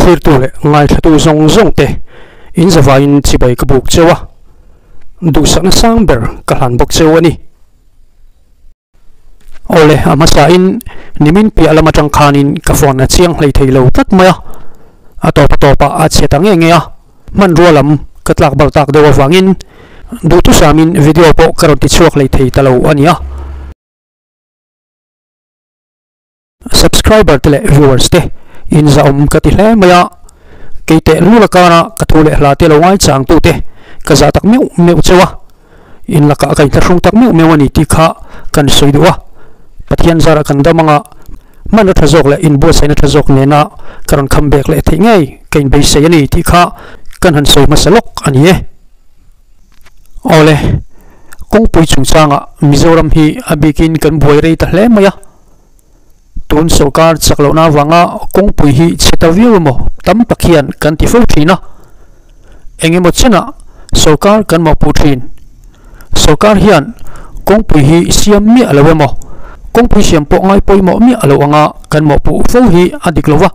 Thlirtu leh ngaithlatu zawng zawng te in zavaiin chibai ka buk cheu a, duhsakna sang ber ka hlan bawk cheu a ni. Awle, a hmasain nimin piah lam atang khanin ka phone a chiang hlei thei lo tlat mai a, a tawp a tawpah a chhe ta nge nge a, hmanrua lam ka tlak bal tak deuh avangin duhthusamin video pawh ka rawn ti chhuak hlei thei ta lo a ni a. Subscriber te leh viewers te in zahawm ka ti hle mai a, kei teh lul a kara ka thu leh hla te lo ngaichang tu te ka zah tak meuh meuh cheu a, in lakah ka inthlahrung tak meuh meuh a ni tih kha kan sawi duh a, Pathian zarah kan dam anga hmanraw tha zawk leh inbuatsaihna tha zawk nena ka rawn kham bek leh theih ngei ka inbeisei a ni tih kha kan han sawi hmasa lawk a ni e. Awle, kawngpui chungchangah Mizoram hi a bikin kan buai rei ta hle mai a. Tun sorkar chak lohna avanga kawngpui hi chhe ta viau emaw tam tak hian kan ti fo thin a. Eng emaw chenah sorkar kan mawhpuh thin. Sorkar hian kawngpui hi siam miah lo emaw, kawngpui siam pawh ngai pawimawh miah lo anga kan mawhpuh fo hi a dik lo va.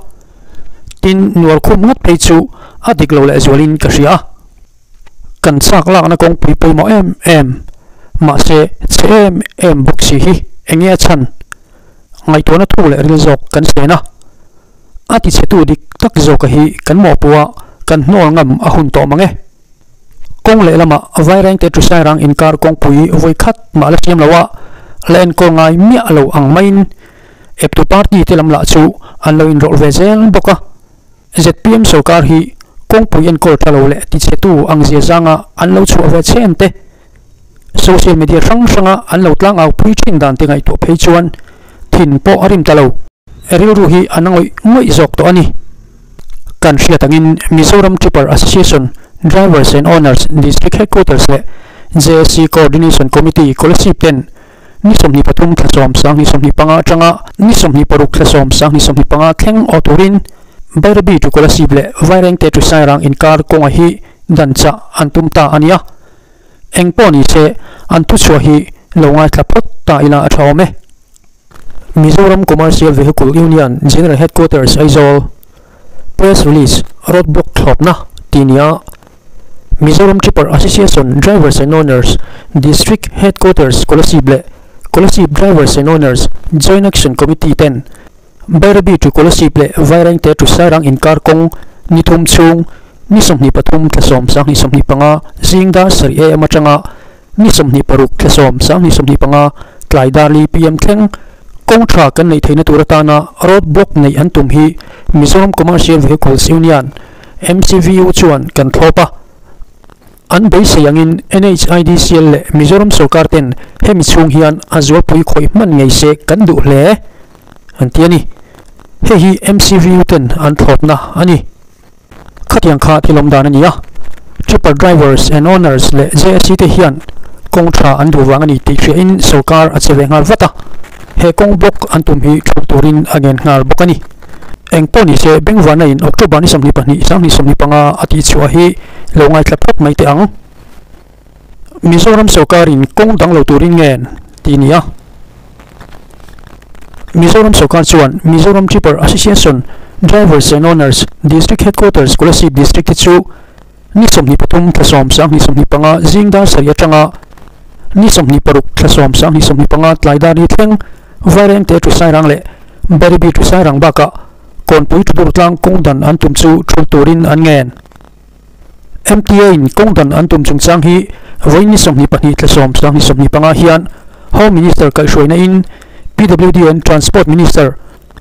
Tin, nuar khum ngat phei chu a dik lo lehzualin ka hria a. Kan chak lakna kawngpui pawimawh em em, mahse chhe em em bawk si hi eng nge a chhan? Ngaihtuahna thu leh ril zawk kan sen a, a tichhetu dik tak zawka hi kan mawhpuh a, kan hnawl ngam a hun tawh mang e. Kawng lehlamah Vairengte Tusairang inkar kawngpui vawi khat mah la siam lo a, la enkawl ngai miah lo ang maiin eptu party te lam lah chu an lo inrawlh ve zel bawk a. Zpm sorkar hi kawngpui enkawl tha lo leh tichhetu ang zia zanga an lo chhuah ve chhen te, social media hrang hranga an lo tlang au pui thin dan te ngaihtuah phei chuan thin pawh a rim ta lo. Rilru hi a na ngawih ngawih zawk tawh a ni. Kan hriat angin Mizoram Tipper Association, Drivers and Owners District Headquarters leh JAC Coordination Committee Kolasib ten Ni 23 thla sawm 2025 atanga ni 26 thla sawm 2025 thleng aw turin Bairabi to Kolasib leh Vairengte to Sairang inkar kawnga hi dan chah an tum ta a nia. Eng pawh ni se an thuchhuah hi lo ngaithla phawt ta ila a tha awm e. Mizoram Commercial Vehicle Union General Headquarters Aizawl Press Release Road Block thlawpna tih nia Mizoram Tipper Association Drivers and Owners District Headquarters Kolasib leh Kolasib Drivers and Owners Joint Action Committee ten Bairabi to Kolasib leh Vairengte to Sairang inkar kawng ni thum chhung ni 23 thla sawm 2025 zing dar sarih am atanga ni 26 thla sawm 2025 tlai dar li pm thleng kawng tha kan neih theihna tur atana road block neih an tum hi Mizoram Commercial Vehicles Union MCVU chuan kan thlawp a, an beisei angin NHIDCL leh Mizoram sorkar ten hemi chhung hian a zualpui khawih hman ngei se kan duh hle, an ti a ni. Hei hi MCVU ten an thlawpna a ni. Khatiang kha thil awm dan a ni a, Tipper drivers and owners leh JSC te hian kawng tha an duh vang a ni tih hriain sorkar a che ve nghal vat a, he kawng bawk an tum hi thu turin a ngen nghal bawk a ni. Eng pawh ni se, Bengvarna in October ni 22, 2025 a tihchhuah hi lo ngaithla phawt mai teh ang. Mizoram sorkarin kawng dang lo turin ngen tih ni a. Mizoram sorkar chuan Mizoram Tipper Association Drivers and Owners District Headquarters Kolasib District te chu ni 23 thla sawm 2025 zing dar sarih atanga ni 26 thla sawm 2025 tlai dar ni thleng Vairengte Tusairang leh Baribi Tusairang bakah Kawnpui Tudur tlang kawng dan an tum chu thul turin an ngen. MTA in kawng dan an tum chungchang hi vawiin ni 22 thla sawm 2025 hian Home Minister kaihhruaina in PWD and Transport Minister,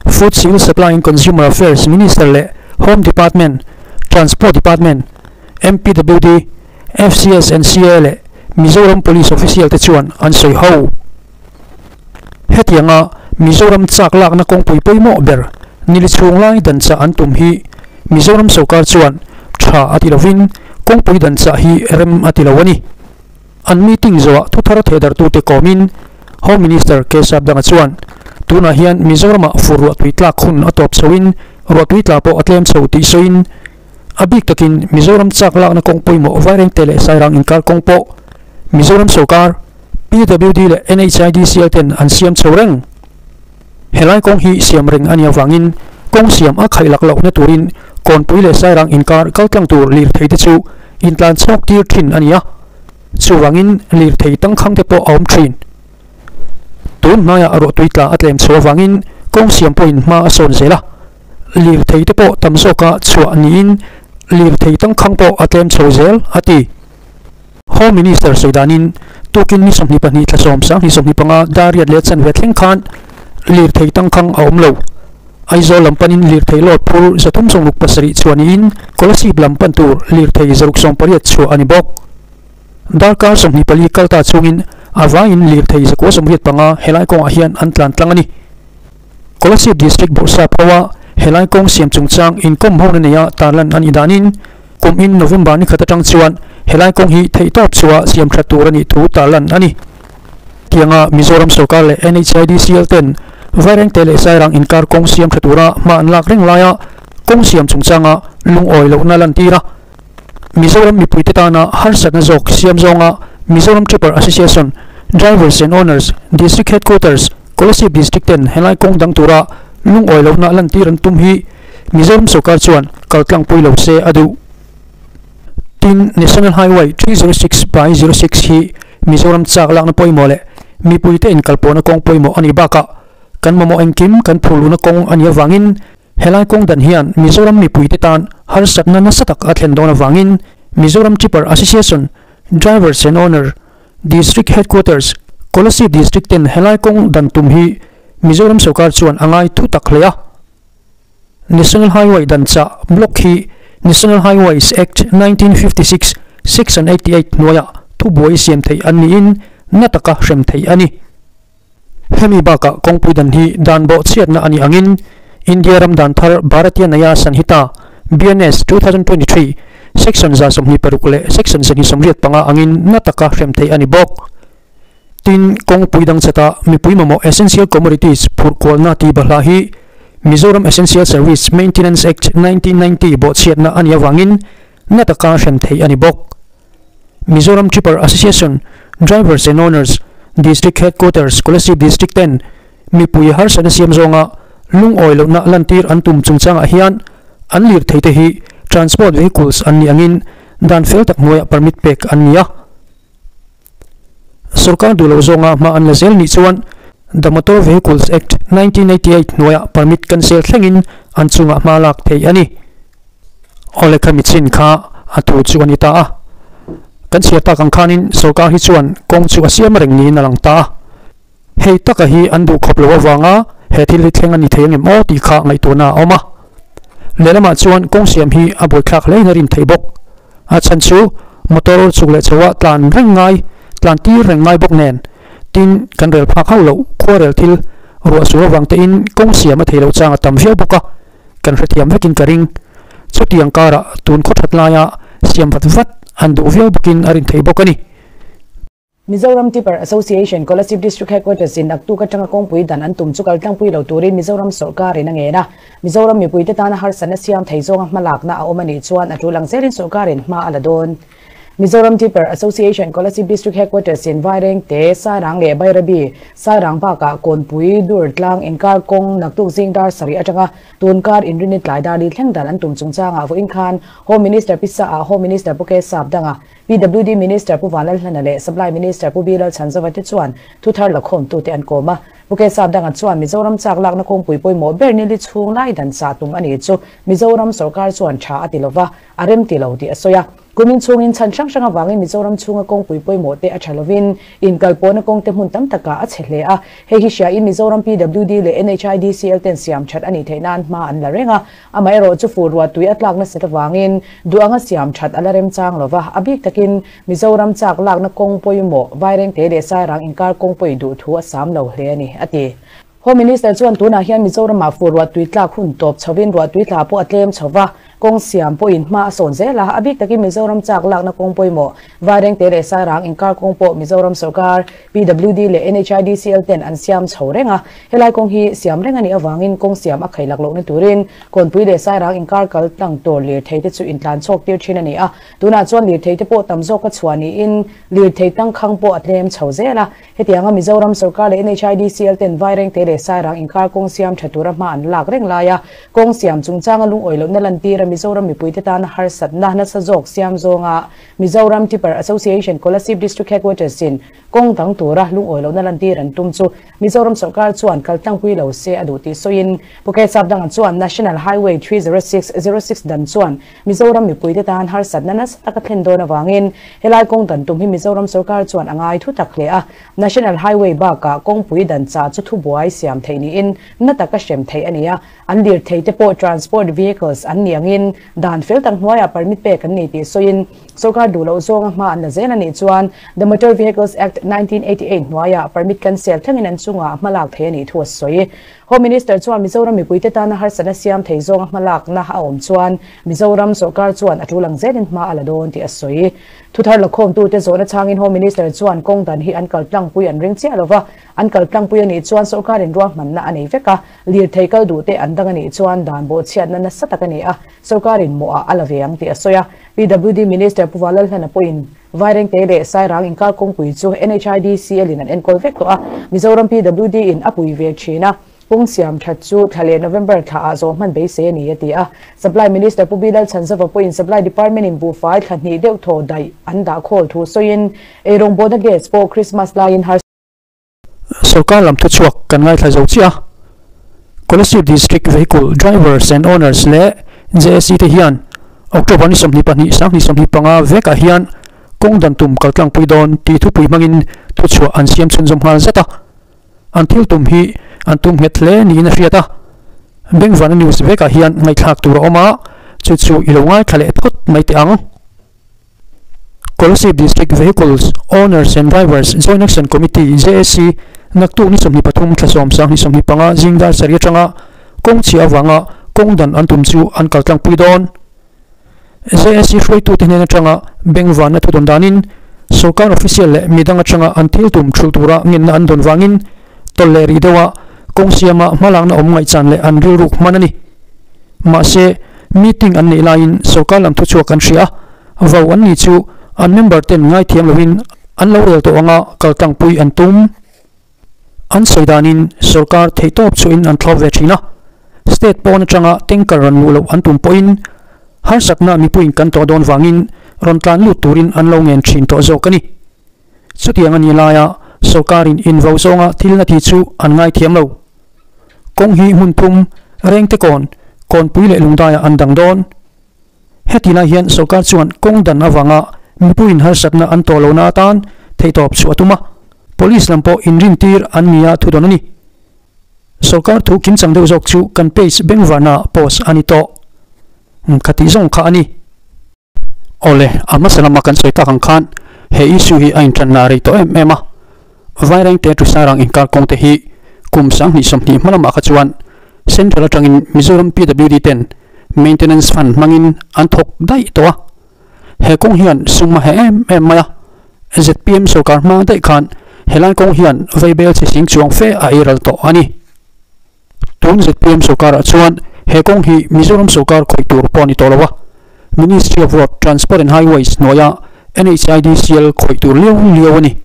Food Civil Supply and Consumer Affairs Minister leh Home Department, Transport Department, MPWD, FCS and CA leh Mizoram Police official te chuan an sawi ho. Hetianga Mizoram chak lakna kawngpui pawimawh ber nili chhung lai dan chah an tum hi Mizoram sorkar chuan tha a ti lovin kawngpui dan chah hi rem a ti lo a ni. An meeting zawhah thuthar thehdarhtute kawmin Home Minister K Sapdanga chuan tunah hian Mizoramah fur ruahtui tlak hun a tawp chhoin ruahtui tla pawh a tlem chho tih sawiin a bik takin Mizoram chak lakna kawng pawimawh Vairengte leh Sairang inkar kawng pawh Mizoram sorkar PWD leh NHIDCL ten an siam chho reng. Helai kawng hi siam reng a nih avangin kawng siam a khaih lak lohna turin Kawnpui leh Sairang inkar kaltlang tur lirthei te chu intlan chhawk tir thin a ni a, chuvangin lirthei tangkhang te pawh a awm thin. Tun hnaiah ruahtui tla a tlem chho avangin kawng siam pawhin hma a sawn zel a, lirthei te pawh tam zawka chhuah niin lirthei tangkhang pawh a tlem chho zel, a ti. Home Minister sawi danin tukin ni 22 thla 10 2025 dar riat leh chanve thleng khan lirthei tangkhang a awm lo. Aizawl lam panin lirthei load phur 367 chhuah niin Kolasib lam pan tur lirthei 680 chhuah a ni bawk. Darkar 24 kal ta chhungin a vaiin lirthei 985 helai kawngah hian an tlan tlang a ni. Kolasib District Bawrhsap hoa helai kawng siam chungchang inkawm hona neia tarlan a nih danin kum in November ni khat atang chuan helai kawng hi theihtawp chhuah siam that tur a nih thu tarlan a ni. Tianga Mizoram sorkar leh NHIDCL ten Vairengte leh Sairang inkar kawng siam tha tura hma an lak reng laia kawng siam chungchanga lungawi lohna lantir a, Mizoram mipuite tana harsatna zawk siam zawnga Mizoram Tipper Association, Drivers and Owners, District Headquarters, Kolasib District ten helai kawng dang tura lungawi lohna lantir an tum hi Mizoram sorkar chuan kaltlangpui lo se a duh. Tin, National Highway 306 by 06 hi Mizoram chak lakna pawimawh leh mipuite inkalpawhna kawng pawimawh a nih bakah kan mamawh engkim kan phurluhna kawng a nih avangin helai kawng dan hian Mizoram mipuite tan harsatna nasa tak a thlen dawn avangin Mizoram Tipper Association, Drivers and Owner, District Headquarters, Kolasib District ten helai kawng dan tum hi Mizoram sorkar chuan a ngai thu tak hle a. National Highway dan chah block hi National Highways Act 1956 Section 88 hnuaiah thubuai siam theih an niin na taka hrem theih a ni. Hemi bakah kawngpui dan hi dan bawhchhiatna a nih angin India ram dan thar Bharatiya Nyaya Sanhita, BNS, 2023, Section 126 leh Section 185 angin na taka hrem theih a ni bawk. Tin, kawngpui dang chata mipui mamawh Essential Commodities phurh kualna tih bahlah hi Mizoram Essential Service Maintenance Act 1990 bawhchhiatna a nih avangin na taka hrem theih a ni bawk. Mizoram Tipper Association, Drivers and Owners, District Headquarters, Kolasib District ten mipui harsatna siam zawnga lungawi lohna lantir an tum chungchangah hian an lirthei te hi transport vehicles an nih angin dan fel tak hnuaiah permit pek an ni a. Sorkar duh loh zawnga hma an la zel nih chuan The Motor Vehicles Act 1988 hnuaiah permit cancel thlengin an chungah hma lak theih a ni. Awle kha michin kha a thu chu a ni ta a. Kan chhiar tak ang khanin sorkar hi chuan kawng chu a siam reng niin a lang ta a. Hei taka hi an duh khawp lo avanga he thil hi thleng a ni thei angem aw tih kha ngaihtuahna a awm a. Lehlamah chuan kawng siam hi a buaithlak hlein a rin theih bawk. A chhan chu motor chhuk leh chhoa tlan reng ngai, tlan tir reng ngai bawk nen tin kan rel phak hauh loh khuarel thil ruah sur avang tein kawng siam a thei loh chang a tam viau bawk a, kan hrethiam vekin ka ring. Chutiang karah tun khaw that laia siam vat vat an duh viau bawkin a rin theih bawk a ni. Mizoram Tipper Association Kolasib District Headquarters in naktuk atanga kawngpui dan an tum chu kal tlangpui lo turin Mizoram sawrkar in a ngen a. Mizoram mipuite tana harsatna siam thei zawnga hmalakna a awm a nih chuan a tul ang zelin sawrkar in hma a la dawn. Mizoram Tipper Association Kolasib District Headquarters in Vairengte, Sairang leh Bairabi, Sairang bakah Kawnpui, Durtlang inkar kawng naktuk zing dar sarih atanga tunkar inrinni tlai dar li thleng dan an tum chungchangah vawiin khan Home Minister Pisa ah Home Minister Pu Kesap danga PWD Minister Pu Vanlalhlana leh Supply Minister Pu Bilal Chhanzova te chuan thuthar lakhawmtute an kawm a. Pu Kesap danga chuan Mizoram chak lakna kawngpui pawimawh ber nili chhung lai dan chah tum a nih chu Mizoram sorkar chuan tha a ti lova, a rem ti lo tih a sawi a. Kumin chhungin chhan hrang hrang avangin Mizoram chhunga kawngpui pawimawh te a tha lovin inkalpawhna kawng te hmun tam takah a chhe hle a. Hei hi hriain Mizoram PWD leh NHIDCL ten siam that a nih theih nan hma an la reng a. Amaherawh chu fur ruah tui a tlak nasat avangin duh anga siam that a la remchang lo va, a bik takin Mizoram chak lakna kawng pawimawh Vairengte leh Sairang inkar kawng pawi duh thu a sam lo hle a ni, a ti. Home Minister chuan tunah hian Mizoramah fur ruah tui tlak hun tawp chhovin ruah tui tla pawh a tlem chho va, kawng siam pawhin hma a sawn zel a, a bik takin Mizoram chak lakna kawng pawimawh Vairengte leh Sairang inkar kawng pawh Mizoram sawrkar, PWD leh NHIDCL ten an siam chho reng a, helai kawng hi siam reng a nih avangin kawng siam a khaih lak lohna turin Kawnpui leh Sairang inkar kal tlang tur lirthei te chu intlan chhawk tir thin a ni a, tunah chuan lirthei te pawh tam zawk a chhuah niin lirthei tangkhang pawh a tlem chho zel a, hetianga Mizoram sawrkar leh NHIDCL ten Vairengte leh Sairang inkar kawng siam tha tura hma an lak reng laia kawng siam chungchanga lungawi lohna lantir a. Mizoram mipuite tana harsatna nasa zawk siam zawnga Mizoram Tipper Association Kolasib District Headquarters in kawng dang tura lungawi lohna lantir an tum chu Mizoram sawrkar chuan kaltlangpui lo se a duh tih sawiin Pu Kelsapdanga chuan National Highway 30606 dan chuan Mizoram mipuite tan harsatna nasa taka thlen dawn avangin helai kawng dan tum hi Mizoram sawrkar chuan a ngai thu tak hle a. National Highway bakah kawngpui dan chah chu thubuai siam theih niin na taka hrem theih a ni a, an lirthei te pawh transport vehicles an nih angin dan fel tak hnuaiah permit pek an ni tih sawiin sawrkar duh loh zawnga hma an la zel a nih chuan The Motor Vehicles Act 1988 hnuaiah permit cancel thlengin an chungah hmalak theih a nih thu a sawi. Home Minister chuan Mizoram mipuite tana harsatna siam thei zawnga hmalakna a awm chuan Mizoram sawrkar chuan a tul ang zelin hma a la dawn tih a sawi. Thuthar lakhawmtute zawhna changin Home Minister chuan kawng dan hi an kal tlangpui an ring chiah lova, an kal tlangpui a nih chuan sawrkarin ruahmanna a nei vek a, lirthei kal duhte an dang a nih chuan dan bawhchhiatna nasa tak a ni a, sawrkarin mawhah a la ve ang tih a sawi a. PWD Minister Pu Valalhlana pawhin Vairengte leh Sairang inkar kawngpui chu NHIDCL in an enkawl vek tawh a, Mizoram PWD in a pui ve thin a, kawng siam that chu thla leh November thla ah zawh hman beisei a ni a ti a. Supply Minister Pu Bilal Chhanzova pawhin Supply Department in buhfai thla hnih deuh thaw daih an dah khawl thu sawiin eirawngbawlna gas pawh Christmas laiin har Sorkar lam thuchhuak kan ngaithla zo chiah a, Kolasib District Vehicle Drivers and Owners leh JAC te hian October ni 22 2025 vekah hian kawng dan tum kaltlangpui dawn tih thupui hmangin thuchhuah an siam chhunzawm nghal zat a, an thil tum hi an tum nghet hle niin a hriat a. Bengvana News vekah hian ngaihthlak tur a awm a, chu chu i lo ngaithla leh phawt mai teh ang. Kolasib District Vehicles Owners and Drivers Joint Action Committee, JAC, naktuk ni 23 thla sawm sang ni 25 zing dar sarih atanga kawng chhia avanga kawng dan an tum chu an kal tlangpui dawn. JAC hruaitute hnen atanga bengvanna thu dawn danin sawrkar official leh midang atanga an thil tum thulh tura ngenna an dawn vangin tawlh leh rih deuha kawng siama hmalakna awm ngaihchan leh an rilruk hman a ni. Mahse, meeting an neih laiin sawrkar lam thuchhuak an hria a, vau an ni chu an member ten ngaithiam loin an lo rel tawh anga kal tlangpui an tum. An sawi danin sawrkar theihtawp chuhin an thlawp ve thin a, state pawn atanga tanker rawn luh loh an tum pawhin harsatna mipuiin kan tawh dawn vangin rawn tlan lut turin an lo ngen thin tawh zawk a ni. Chutiang a nih laia sawrkarin invau zawnga thil na ti chu an ngaithiam lo. Kawng hi hmun thum, Rengte kawn, Kawnpui leh Lungdaiah an dang dawn. Heti lai hian sawrkar chuan kawng dan avanga mipuiin harsatna an tawh lohna atan theihtawp chhuah a tum a, Police lam pawh inrintir an ni a thudawn a ni. Sawrkar thu kimchang deuh zawk chu kan page bengvarnaah post a ni tawh. Khatih zawng kha a ni. Awle, a hmasa lama kan sawi tak ang khan he issue hi a intranna rei tawh em em a. Vairengte Tusarang inkar kawng te hi kum 2020 hma lamah kha chuan Central atangin Mizoram PWD ten Maintenance Fund hmangin an thawk daih tawh a. He kawng hian sum a heh em em mai a. Zpm sorkar hma daih khan helai kawng hian vaibel chhe sing chuang fe a eiral tawh a ni. Tun zpm sorkarah chuan he kawng hi Mizoram sorkar khawih tur pawh a ni tawh lo a, Ministry of Road Transport and Highways hnuaia NHIDCL khawih tur liau liau a ni.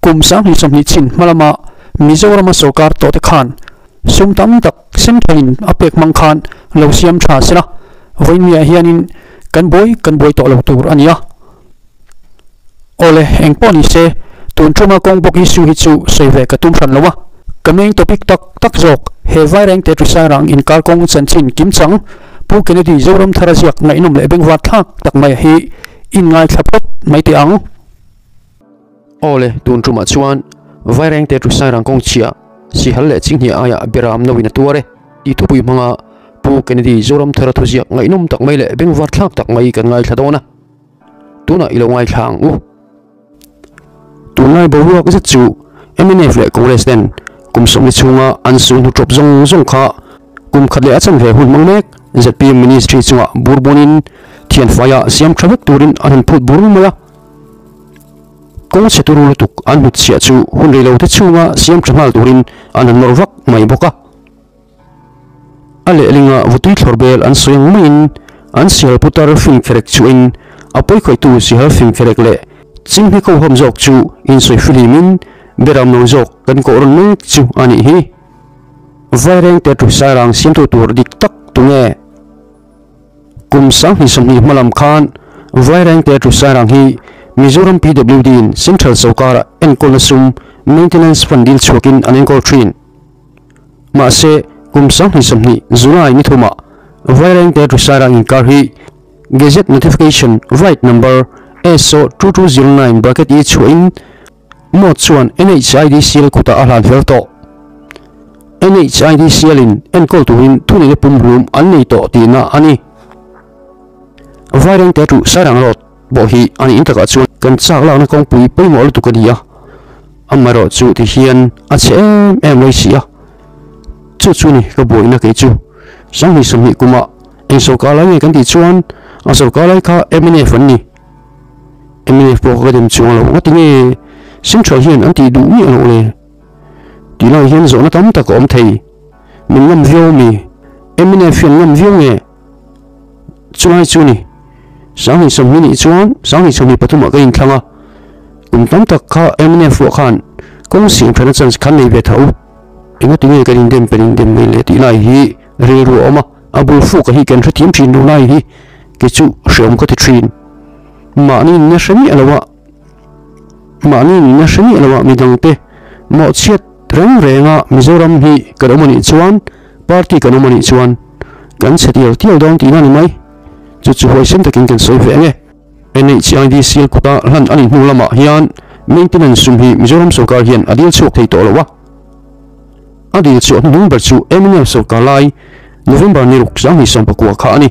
Kum 2020 chin hma lama Mizorama sorkar tawhte khan sum tam tak central-in a pek hmang khan lo siam tha sela, vawiinmiah hianin kan buai kan buai tawh lo tur a ni a. Awle, eng pawh ni se, tun tuma kawng bawk issue hi chu sawi ve ka tum hran lo a. Ka main topic tak tak zawk, he Vairengte Tusairang inkar kawng chanchin kimchang Pu Kennedy Zoramthara ziak ngaihnawm leh bengvar thlak tak mai hi in ngaithla phawt mai teh ang. Awle, tun tumah chuan Vairengte Tusairang kawng chhia Sihal leh Chinghnia aiah Beram no in a tuar e tih thupui hmanga Pu Kennedy Zoramthara thuziak ngaihnawm tak mai leh bengvar thlak tak mai kan ngaithla dawn a. Tunah i lo ngaithla ang u. Tunlai boruak zet chu mnf leh Congress ten kum sawmli chhunga an su hnu tawp zawng zawng kha kum khat leh a chanve hun hmang mek zpm ministry chungah bur bawnin thianfaia siam tha vek turin an han phut bur mai a. Kawng chhe turu lutuk an hnutchhiah chu hun reilote chhunga siam tha nghal turin an han nawr vak mai bawk a. A lehlinga vutui thlawr bel an sawi ang maiin an sihal putar fingferek chuhin a pawikhawihtu sihal fingferek leh chinghne kohhawm zawk chu insawi fihlimin beram lo zawk kan kawh rawn mek chu a nih hi. Vairengte Tusairang siamtu tur dik tak tunge? Kum 2020 hmalam khan Vairengte to Sairang hi Mizoram PWD in Central sorkara enkawlna sum Maintenance Fund dil chhuakin an enkawl thin. Mahse, kum 2020 July ni thumah Vairengte to Sairang inkar hi Gazette Notification Right Number SO 2209 bracket E chhuahin Mawt chuan NHIDCL kutah a hlan fel tawh. NHIDCL in enkawl turin thuneihna pumhlum an nei tawh tihna a ni. Vairengte tu Sairang Road pawh hi a nih takah chuan kan chak lakna kawngpui pawimawh lutuk a ni a, amaherawh chu ti hian a chhe em em mai si a. Chu chu ni ka buaina kei chu 2020 kumah eng sorkar lai nge kan tih chuan a sorkar lai kha mnf an ni. Mnf pawh ka dem chuang lo ngati nge Central hian an tih duh miah loh le? Tih lai hian zawhna tam tak a awm thei. Min ngam viau ami? Mnf hian ngam viau nge? Chulai chu ni. 2020 nih chuan 2023 ah ka inthlang a, kum tam tak kha mnf ruah khan kawng siam thana chance khan nei ve tho. Engati nge kan indem kan indem mai le tih lai hi rilru a awm a, a bul fuk a hi kan hrethiam thin lo lai hi kei chu hreawm ka ti thin. Mahni nihna hre miah lo a, mahni nihna hre miah lo a midangte mawhchhiat reng renga Mizoram hi kan awm a nih chuan party kan awm a nih chuan kan chhe tial tial dawn tihna a ni mai. Chu chu huaisen takin kan sawi ve ang e. NHID sial kuta hlan a nih hnu lamah hian maintenance sum hi Mizoram sorkar hian a dil chhuak thei tawh lo a. A dil chhuah hnuhnung ber chu mnf sorkar lai November ni ruk 2019 kha a ni.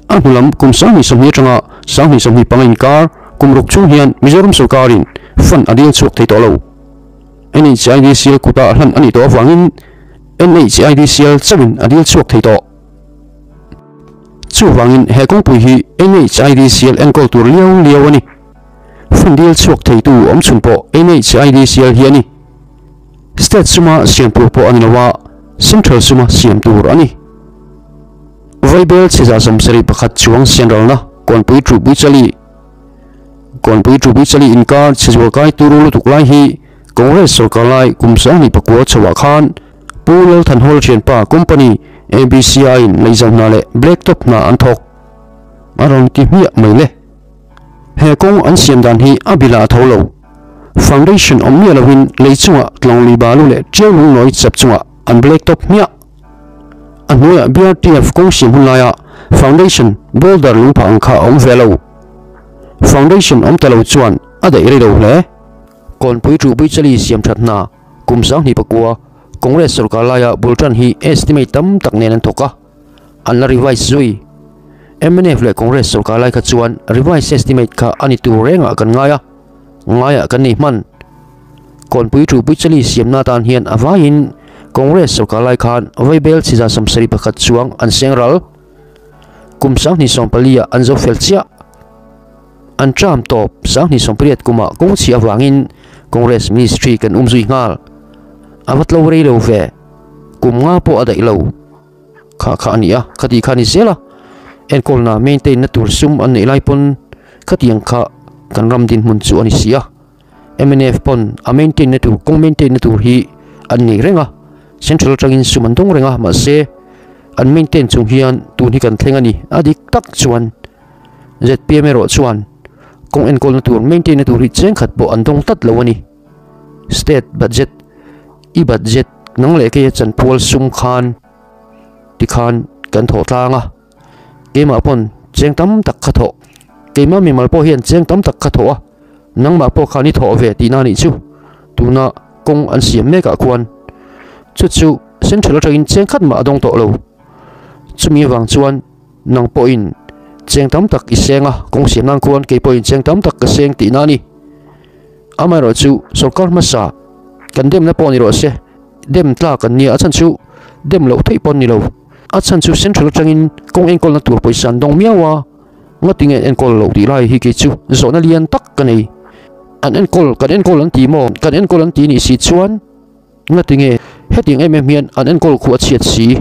A hnu lam kum 2020 atanga 2025 inkar kum ruk chhung hian Mizoram sorkarin fund a dil chhuak thei tawh lo. NHID sial kuta hlan a nih tawh avangin NHID sial chauhin a dil chhuak thei tawh. Chuvangin he kawngpui hi NHIDCL enkawl tur liau liau a ni. Fund dil chhuak theitu awm chhun pawh NHIDCL hi a ni. State suma siam tur pawh a ni lo a, Central suma siam tur a ni. Vaibel chheza 71 chuang sianralna Kawnpui Trubuichali Kawnpui Trubuichali inkar chhezual kai turu lutuk lai hi Congress sorkar lai kum 29 chhoah khan Pu Lalthanhawl thianpa company ABCI in leizau hna leh black top hna an thawk a rawn ti hmiah mai le. He kawng an siam dan hi a bilah a tho lo. Foundation awm miah loin lei chungah tlawngli balu leh tiau lungnawi chep chungah an black top hmiah. A hnuaiah BRTF kawng siam hun laia foundation boulder lungphah ang kha a awm ve lo. Foundation awm ta lo chuan a daih rei lo hle. Kawnpui Trubuichali siam that hna Kum 2009 Congress sorkar laia bul tan hi estimate tam tak nen an thawk a, an la revise zui. Mnf leh Congress sorkar lai kha chuan revise estimate kha a ni tur rengah kan ngai a, ngaiah kan nei hman. Kawnpui Trubuichali siamna atan hian a vaiin Congress sorkar lai khan Vaibel chhiza 71 chuang an seng ral. Kum 2014 ah an zo fel chiah. An term tawp 2018 kumah kawng chhia avangin Congress Ministry kan um zui nghal. A va tlo rei lo ve. Kum nga pawh a daih lo. Kha kha a ni a, khati kha a ni zel a. Enkawlna maintain na tur sum an neih lai pawn khatiang kha kan ram dinhmun chu a ni si a. Mnf pawn a maintain na tur kawng maintain na tur hi an nei reng a. Central atangin sum an dawng reng a, mahse an maintain chung hian tun hi kan thleng a ni. A dik tak chuan. Zpm erawh chuan kawng enkawlna tur maintain na tur hi cheng khat pawh an dawng tlat lo a ni. State budget i budget nang leh keia chanpual sum khan tikhan kan thawh tlang a, keimah pawn cheng tam tak kha thawh, keimah mimal pawh hian cheng tam tak kha thawh a, nangmah pawh khan i thawh ve tihna a nih chu. Tuna kawng an siam mek ah khuan chu chu central atangin cheng khat mah a dawng tawh lo. Chumi avang chuan. Nang pawhin cheng tam tak i seng a, kawng siam nan khuan kei pawhin cheng tam tak ka seng tihna a ni. Amaherawh chu sorkar hmasa kan demna pawh ni rawh se, dem tlak an nia, a chhan chu dem loh theih pawh an ni lo. A chhan chu central atangin kawng enkawlna tur pawisa an dawng miau a, ngati nge an enkawl loh tih lai hi kei chu zawhna lian tak ka nei. An enkawl, kan enkawl an ti maw? Kan enkawl an ti nih si chuan. Ngati nge hetiang em em hian an enkawl khuh a chhiat si?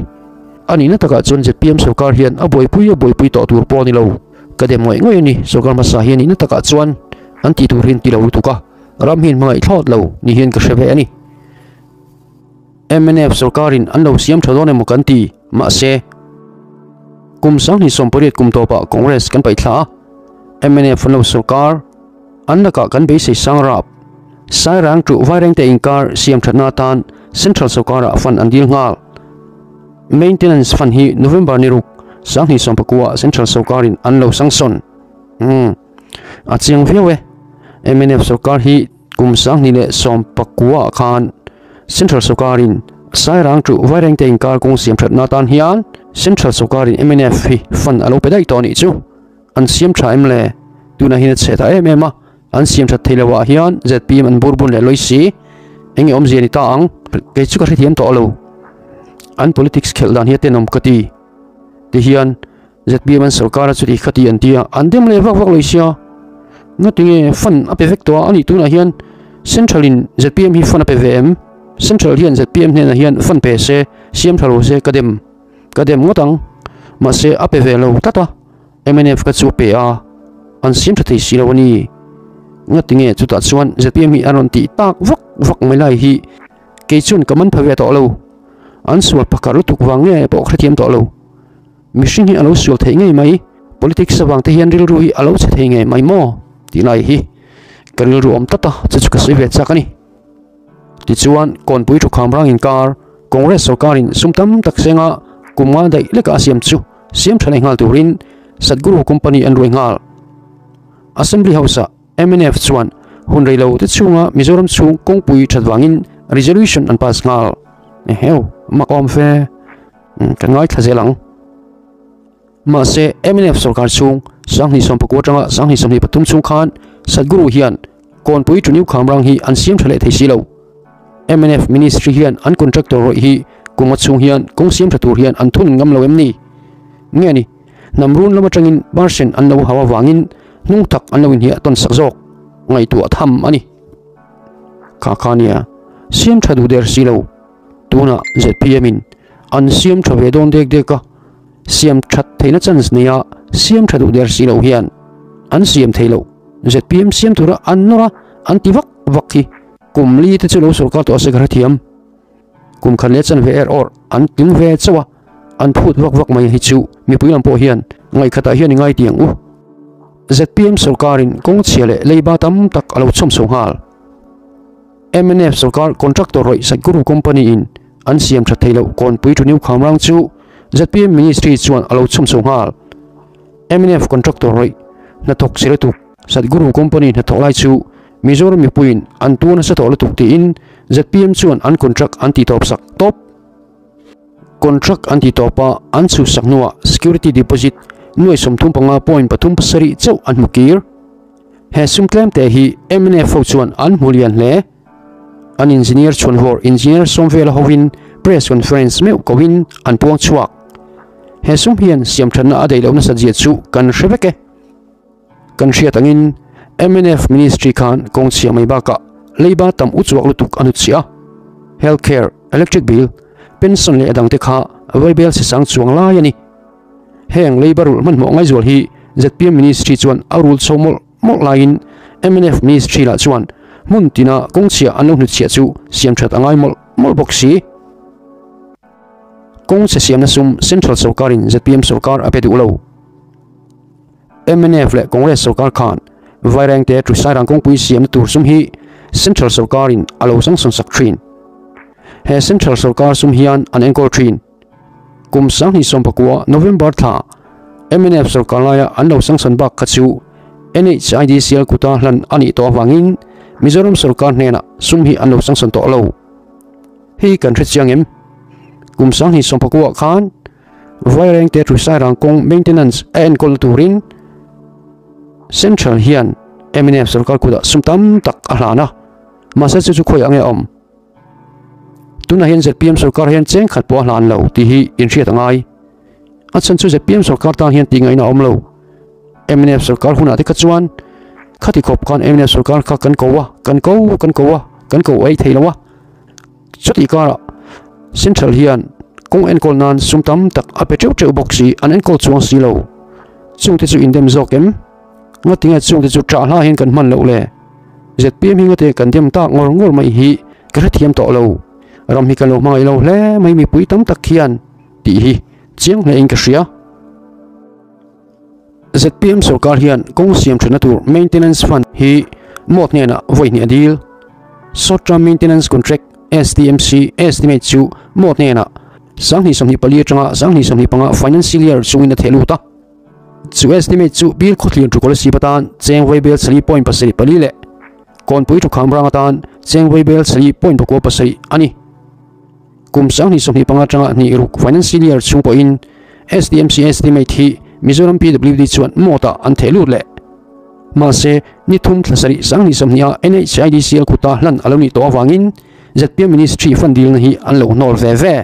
A nihna takah chuan zpm sorkar hian a buaipui a buaipui tawh tur pawh a ni lo. Ka dem ngawih ngawih a ni, sorkar hmasa hian nihna takah chuan an tih tur hian ti lo lutuk a, ram hian hmangaih thlawt lo ni hian ka hre ve a ni. Mnf sorkarin an lo siam tha dawn emaw kan ti, mahse. Kum 2018 kum tawpah Congress kan paih thla a, mnf an lo sawrkar, an lakah kan beisei sang rap. Sairang tuh Vairengte inkar siam thatna atan Central sawrkarah fund an dil nghal. Maintenance fund hi November ni ruk 2019 Central sawrkarin an lo sanction. Umm a chiang viau e. Mnf sawrkar hi kum 2019 khan Central sawrkarin Sairang tuh Vairengte inkar kawng siam thatna atan hian Central sawrkarin mnf hi fund a lo pe daih tawh a nih chu. An siam tha em le? Tunah hian a chhe ta em em a, an siam that thei lo ah hian zpm an bur bun leh lawi si. Eng nge awmzia ni ta ang? Kei chu ka hrethiam tawh lo. An politics khelh dan hi a tenawm ka ti. Tihian zpm an sorkar a chuti khati an ti a, an dem leh vak vak lawi sia. Ngatinge fund a pe vek tawh a, ani tunah hian Central in zpm hi fund a pe ve em? Central hian zpm hnenah hian fund pe se, siam tha lo se ka dem ka dem ngawt ang. Mahse a pe ve lo tlat a. Mnf ka chu pe a, an siam tha thei si lo a ni. Ngatinge chutah chuan zpm hi an rawn tih tak vak vak mai lai hi kei chuan ka man pha ve tawh lo. An sual pakhat lutuk vang nge pawh ka hrethiam tawh lo. Mihring hi a lo sual theih ngei mai, politics avang te hian rilru hi a lo chhe thei ngei mai maw tih lai hi ka rilru awm tlat a, chu chu ka sawi ve chak a ni. Tichuan, Kawnpui Thukham rang inkar Congress sorkarin sum tam tak senga kum nga daih leka a siam chu siam tha leh nghal turin Satguru Company an ruai nghal. Assembly House-ah mnf chuan hun rei lo te chhunga Mizoram chhung kawngpui that vangin resolution an pass nghal. Eheu, mak awm fe. Kan ngaithla zel ang. Mahse, mnf sorkar chhung 2019 atanga 2023 chhung khan Satguru hian Kawnpui to New Khamrang hi an siam tha leh thei si lo. Mnf Ministry hian an contractor rawih hi kum a chhung hian kawng siam tha tur hian an thun ngam lo em ni? Nge ni, hnam run lam atangin percent an lo hau avangin hnung tak an lo inhiah tawn sak zawk ngaihtuah tham a ni. Kha kha nia, siam tha duh der si lo. Tunah zpm in an siam tha ve dawn dek dek a, siam that theihna chance neia siam tha duh der si lo hian an siam thei lo. Zpm siam tura an nawr a, an ti vak vak hi. Kum li te chu lo sorkar tawh a se ka hrethiam. Kum khat leh chanve er awrh an tling ve chauh a, an phut vak vak mai hi chu mipui lam pawh hian ngaihkhatah hian i ngai tiang u. Zpm sorkarin kawng chhia leh leiba tam tak a lo chhawm chho nghal. Mnf sorkar contractor rawih Satguru Company in an siam tha thei loh Kawnpui Tuniu Khamrang chu zpm Ministry chuan a lo chhawm chho nghal. Mnf contractor rawih hnathawk che lutuk Satguru Company hnathawk lai chu Mizoram mipuiin an tuar nasa tawh lutuk tiin zpm chuan an contract an titawp sak tawp. Contract an titawp a, an chhuhsak hnuah security deposit nuai 35.37 chauh an hmu kir. He sum tlem te hi mnf ho chuan an hmu lian hle. An engineer chhuanvawr Engineer Sawmvela hovin press conference meuh kohin an puang chhuak. He sum hian siamthatna a daih loh nasat zia chu kan hre vek e. Kan hriat angin mnf ministry khan kawng chhia mai bakah leiba tam uchuak lutuk a hnutchhiah a. Health care, electric bill, pension leh a dangte kha vaibel sisang chuang lai a ni. Heng leiba rulh hmanhmawh ngaizual hi zpm ministry chuan a rul chho mawlh mawlh laiin mnf ministry lah chuan hmun tina kawngchhia an lo hnutchhiah chu siam that a ngai mawlh mawlh bawk si. Kawngchhe siamna sum Central sorkarin zpm sorkar a pe duh lo. Mnf leh Congress sorkar khan Vairengte Tuisairang kawngpui siamna tur sum hi Central sorkarin a lo sanction sak thin. He Central sorkar sum hian an enkawl thin. Kum 2019 November thla mnf sorkar laia an lo sanction bak kha chu NHIDCL kuta hlan a nih tawh avangin Mizoram sorkar hnenah sum hi an lo sanction tawh lo. Hei kan hre chiang em? Kum 2019 khan Vairengte Tuisairang kawng maintenance a enkawl turin Central hian mnf sorkar kutah sum tam tak a hlan a, mahse chu chu khawiah nge a awm? Tunah hian zpm sorkar hian cheng khat pawh a hlan lo tih hi inhriat a ngai. A chhan chu zpm sorkar tan hian tih ngaihna a awm lo. Mnf sorkar hunah te kha chuan khati khawp khan mnf sorkar kha kan ko a, kan ko kan ko a, kan ko ei thei lo a. Chutih karah Central hian kawng enkawl nan sum tam tak a pe teuh teuh bawk si, an enkawl chuang si lo. Chungte chu indem zawk em? Ngatinge chungte chu ṭah hla hian kan hman loh le? Zpm hi ngate kan dem tak ngawr ngawr mai hi ka hrethiam tawh lo. Ram hi kan lo hmangaih lo hle mai mipui tam tak hian tih hi chiang hle in ka hria. ZPM sorkar hian kawng siam thatna tur maintenance fund hi mawt hnenah vawi hnih a dil. Short Term Maintenance Contract, STMC, estimate chu mawt hnenah 2024 atanga 2025 financial year chungin a theh lut a. Chu estimate chu Bill Khawthlir Tukolosip atan cheng vaibel sali point pasarih pali leh Kawnpui Thukham rang atan cheng vaibel sali point pakua pasarih a ni. Kum 2025 atanga hnih ruk financial year chhung pawhin SDMC estimate hi Mizoram PWD chuan mawtah an theh lut leh. Mahse, ni thum thla sarih 2020 ah NHIDCL kuta hlan a lo nih tawh avangin zpm Ministry fund dilna hi an lo hnawl ve ve.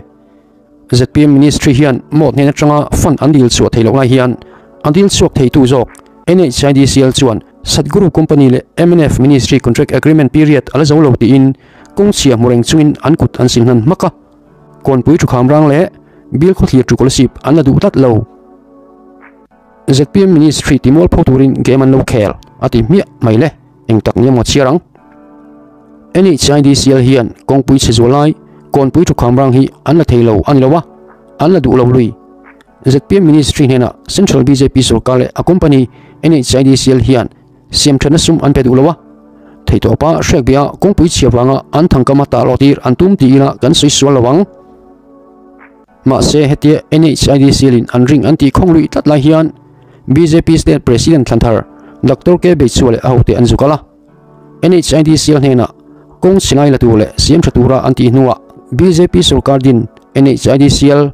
Zpm Ministry hian mawt hnen atanga fund an dil chhuah theih loh lai hian a dil chhuak theitu zawk NHIDCL chuan Satguru Company leh mnf Ministry Contract Agreement period a la zo lo tiin kawngchhia hmu reng chungin an kut an sil hnan hmak a. Kawnpui Thukham rang leh Bial Khawthlir Tukolosip an la duh tlat lo. Zpm Ministry ti mual pho turin game an lo khel a ti hmiah mai le, eng tak nia maw chhiar ang? NHIDCL hian kawngpui chhe zual lai kawnpui thukham rang hi an la thei lo a ni lo a, an la duh lo lui. Zpm Ministry hnenah Central bjp sorkar leh a company NHIDCL hian siamthatna sum an pe duh lo a, theihtawpa hrekbia kawngpui chhia vanga an thangkama tah lawh tir an tum ti ila kan sawi sual lo ang. Mahse, hetia NHIDCL-in an ring an tih khawng luih tlat lai hian bjp State President thlanthar Doctor K Beichua leh a hote an zuk al a. NHIDCL hnenah kawng chhilai la tur leh siam tha tura an tih hnuah bjp sorkar din NHIDCL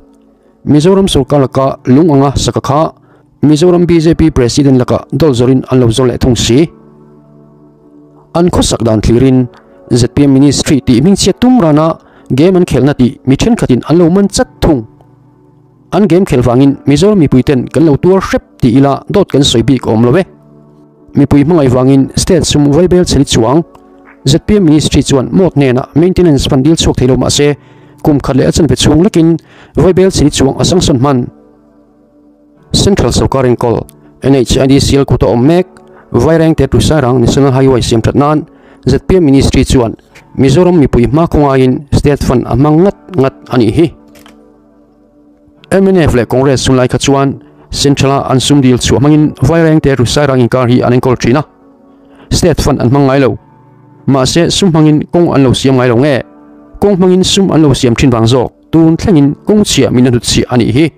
Mizoram sorkar laka lung anga saka kha Mizoram bjp President laka dawlh zawrin an lo zawr leh thung si. An khawsak dan thlirin zpm Ministry tih hmingchhiat tum rana game an khelhna tih mi thenkhatin an lo man chat thung. An game khelh vangin Mizoram mipuiten kan lo tuar hrep tih ila dawt kan sawi bik awm lo e. Mipui hmangaih vangin state sum vaibel chheli chuang zpm Ministry chuan mawt hnenah maintenance fund dil chhuak thei lo mahse kum khat leh a chanve chhung lekin vaibel chheli chuang a sanction hman. Central sorkar enkawl NHIDCL kut a awm mek. Vairengte to Sairang National Highway siam that nan zpm Ministry chuan Mizoram mipui hma khawngaiin State Fund a hmang ngat ngat a nih hi. Mnf leh Congress chhunglai kha chuan Central-a an sum dil chhuah hmangin Vairengte to Sairang inkar hi an enkawl thin a, State Fund an hmang ngai lo. Mahse sum hmangin kawng an lo siam ngai lo nge? Kawng hmangin sum an lo siam thin vang zawk tun thlengin kawng chhia min a hnutchhiah a nih hi.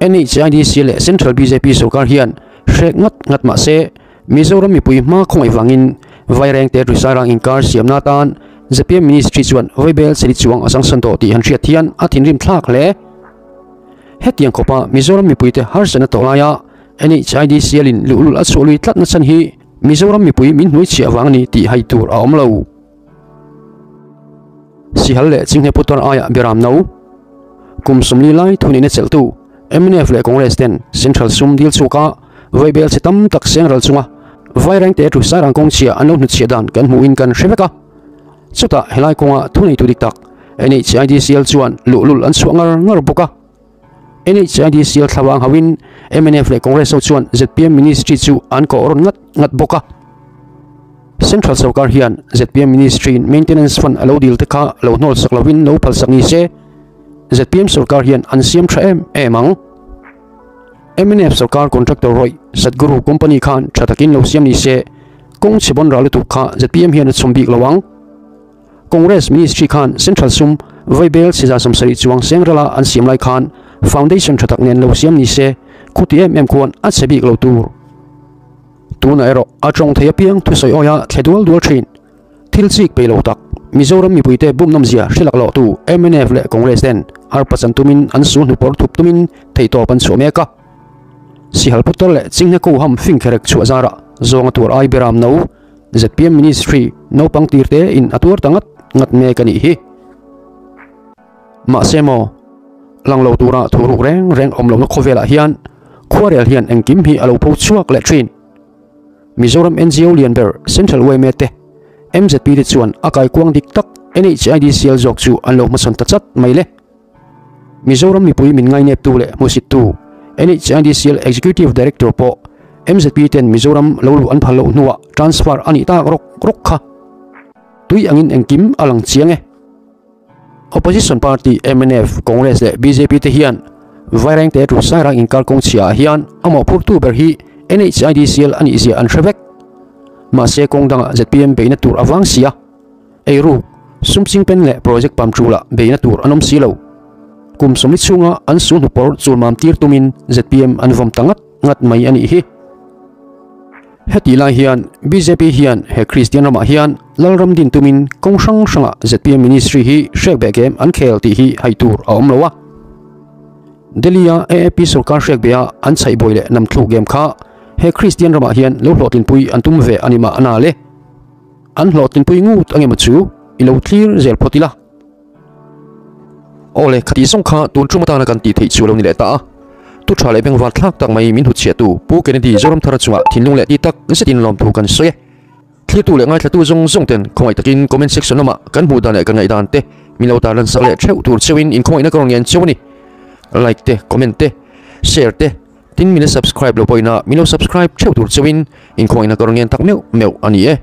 NHIDC leh Central bjp sorkar hian hrek ngat ngat mah se Mizoram mipui hma khawngaih vangin Vairengte Risairang inkar siamna atan zpm Ministry chuan Vaibel chheli chuang a sangsan tawh tih han hriat hian a thinrim thlak hle. Hetiang khawpa Mizoram mipuite harsatna tawh laia NHIDCL in luhlul a chhuah lui tlatna chhan hi Mizoram mipui min hnuaichhiah vang a ni tih hai tur a awm lo. Sihal leh Chinghne Putar aiah Beram No. Kum 40 lai thuneihna chelhtu mnf leh Congress ten Central sum dil chhuaka vaibel chhe tam tak seng ral chunga Vairengte thu Sairang kawng chhia an lo hnutchhiah dan kan hmuhin kan hre vek a. Chutah helai kawnga thuneitu dik tak NHIDCL chuan luhlul an chhuah ngar ngar bawk a. NHIDCL thlavang hauhin mnf leh Congress ho chuan zpm Ministry chu an kawh rawn ngat ngat bawk a. Central sorkar hian zpm Ministry in maintenance fund a lo dil te kha lo hnawl sak lovin lo phal sak ni se zpm sorkar hian an siam tha em em ang. Mnf sorkar contractor rawih Satguru company khan tha takin lo siam ni se kawng chhe bawn ral lutuk kha zpm hian a chhawm bik lo ang. Congress Ministry khan Central sum vaibel chhiza 70 chuang seng rala an siam lai khan foundation tha tak nen lo siam ni se khuti em em khuan a chhe bik lo tur. Tuna erawh a tawng thei apiang thusawi awia thle dual dual thin. Thil chik pe lo tak Mizoram mipuite bumnawm zia hrilak loh tu mnf leh Congress ten arpa chan tumin an sul hnupawr thup tumin theihtawp an chhuah mek a. Sihal putar leh Chinghne ko ham fing kherek chhuah zarah zawnga tuar ai beram no zpm Ministry naupang tirte in a tuar ta ngat ngat mek a nih hi. Mahse maw, lang lo tura thu ruk reng reng awm lohna khawvelah hian khuarel hian engkim hi a lo pho chhuak leh thin. Mizoram NGO lian ber Central yma te, mzp te chuan a kaikuang dik tak NHIDCL zawk chu an lo hmasawn ta chat mai le. Mizoram mipui min ngaineptu leh hmusittu NHIDCL Executive Director pawh mzp ten Mizoram lo luh an phal loh hnuah transfer a nih tak rawk rawk kha. Tui angin engkim a lang chiang e. Opposition party mnf, Congress leh bjp te hian Vairengte to Sairang inkar kawng chhiaah hian a mawhphurtu ber hi NHIDCL a nihzia an hre vek. Mahse kawng dangah zpm beihna tur a vang si a, eiruk, sum chingpen leh project pam ṭulah beihna tur an awm si lo. Kum sawmli chhunga an su hnupawr chulmam tir tumin zpm an vawm ta ngat ngat mai a nih hi. Hetih lai hian bjp hian he Kristian ramah hian Lalram din tumin kawng hrang hrangah zpm ministry hi hrek beh kem an khel tih hi hai tur a awm lo a. Delhi-a AAP sorkar hrek beha an chhaih buai leh nam thluk em kha he Kristian ramah hian lo hlawhtlinpui an tum ve a ni mah ana le. An hlawhtlinpui ngut angemaw chu i lo thlir zel phawt ila. Awle, khatih zawng kha tun tum atana kan tih theih chu a lo ni leh ta a. Tu tha leh bengvar thlak tak mai min hutchhiahtu Pu Kennedy Zoramthara chungah thinlung leh ti tak zetin lawmthu kan sawi e. Thlirtu leh ngaithlatu zawng zawng ten khawngaih takin comment section lamah kan hmuh dan leh kan ngaih dan te min lo tarlan sak leh theuh tur cheuhin inkhawngaihna ka rawn ngen cheu a ni. Like te, comment te, share te, tin min la subscribe lo pawhin a min lo subscribe theuh tur cheuhin inkhawngaihna ka rawn ngen tak meuh meuh a ni e.